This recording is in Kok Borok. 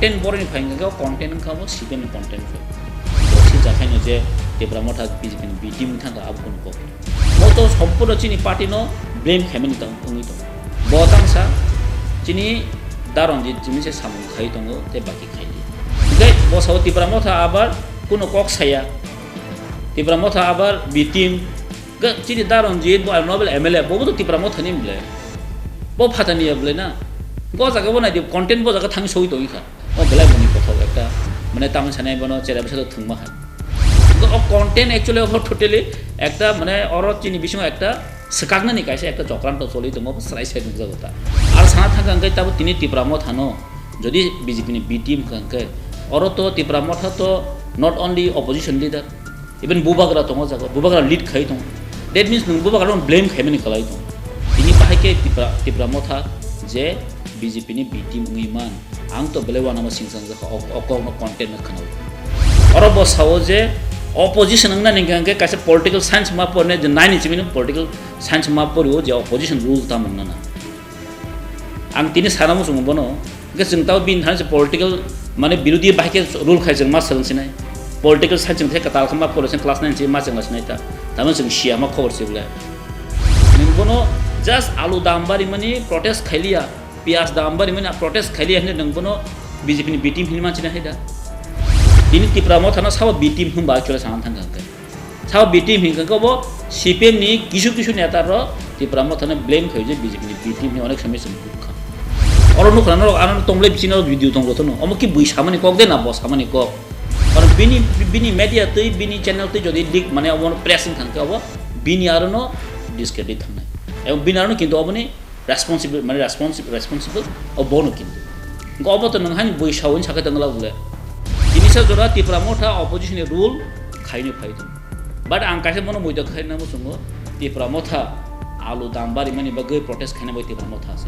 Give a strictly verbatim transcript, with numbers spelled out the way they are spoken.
Content boroni phai hwnkha khe, o content wngkha bo C P M ni content phai. Bo swijak haino je Tipra Motha B J P ni B team wngkha, abo kunu kok. Bo to sompurno chini party no blame khaimani tong, wngwi tongo. Bo tangsa chini Da Ranjit jimisa samung khai tongo tei baki khai di. Hwnkhe bo sao Tipra Motha abar kunu kok saya. Tipra Motha abar B team. Ga-, chini Da Ranjit bo noble M L A, bo bo to Tipra Motha ni bwle. Bo phatani ya bwle na. Bo jaga bo nai di, content bo jaga thang soi tong kha. O belai boni kothok ekta, mane, tamni sanai bono chera bisa to thwngma hai. Ga o content actually o totally ekta, mane, oro chini bisingo ekta swkaknani kaisa ekta chokranto choli tongo, bo srai sai nukjago ta. Ar sana thangkha hwnkhe tabo tini Tipra Motha no, jodi B J P ni B team hwnkha hwnkhe, oro to Tipra Motha to not only opposition leader, even bubagra tongo jaga, bubagra lead khai tongo. That means nwng bubagra no blame khaimani kwlai tongo. Tini bahai khe Tipra, Tipra Motha je B J P ni B team wngwi man, ang to belai uanama singchang jakha, o, o kokno content no khwnawi. Oro bo sao je opposition wngna ni hwnkhe kaisa political science ma porne je nine ni simi political science ma porio je opposition rule tamo wngna na. Ang tini sana muchungo bono. Hwnkhe chwng tamo bini thani se political, mane, birodhi bahai khe rule khai chwng ma swrwng sinai. Political science chwng khe kwtal khe ma pore chwng class nine se ma chwng sinai ta. Tamo chwng siya ma khobor se bwle. Nwng bono just alu dam barimani protest khailiya, piyaj dam barimani protest khailiya hinwi nwng bono B J P ni B team hinwi manchina hai da. Tini Tipra Motha no sabo B team hwnba actually sana thangkha hwnkhe. Sao B team hinkhe bo C P M ni kisu kisu neta rok Tipra Motha no blame khai je B J P ni B team ni onek somoi chwng kuk kha. Oro nukha norok ano tonglai bisingo video tong jotono. Omo ki bui samani kok de na bo samani kok. Karon bini, bini media twi, bini channel twi jodi leak mane obo press wng thangkhe obo bini aro no discredit thangnai. Ebong bini aro no kintu oboni responsible, mane responsible, responsible o bono kintu. Hwnkhe obo to nwng hani bui sawi sakhe tongla bole. Tini sa jora Tipra Motha opposition ni rule khaini phai tong. But ang kaisa bono muido khaina muchungo Tipra Motha alu dam barimani bagwi protest khaina bai Tipra Motha ase.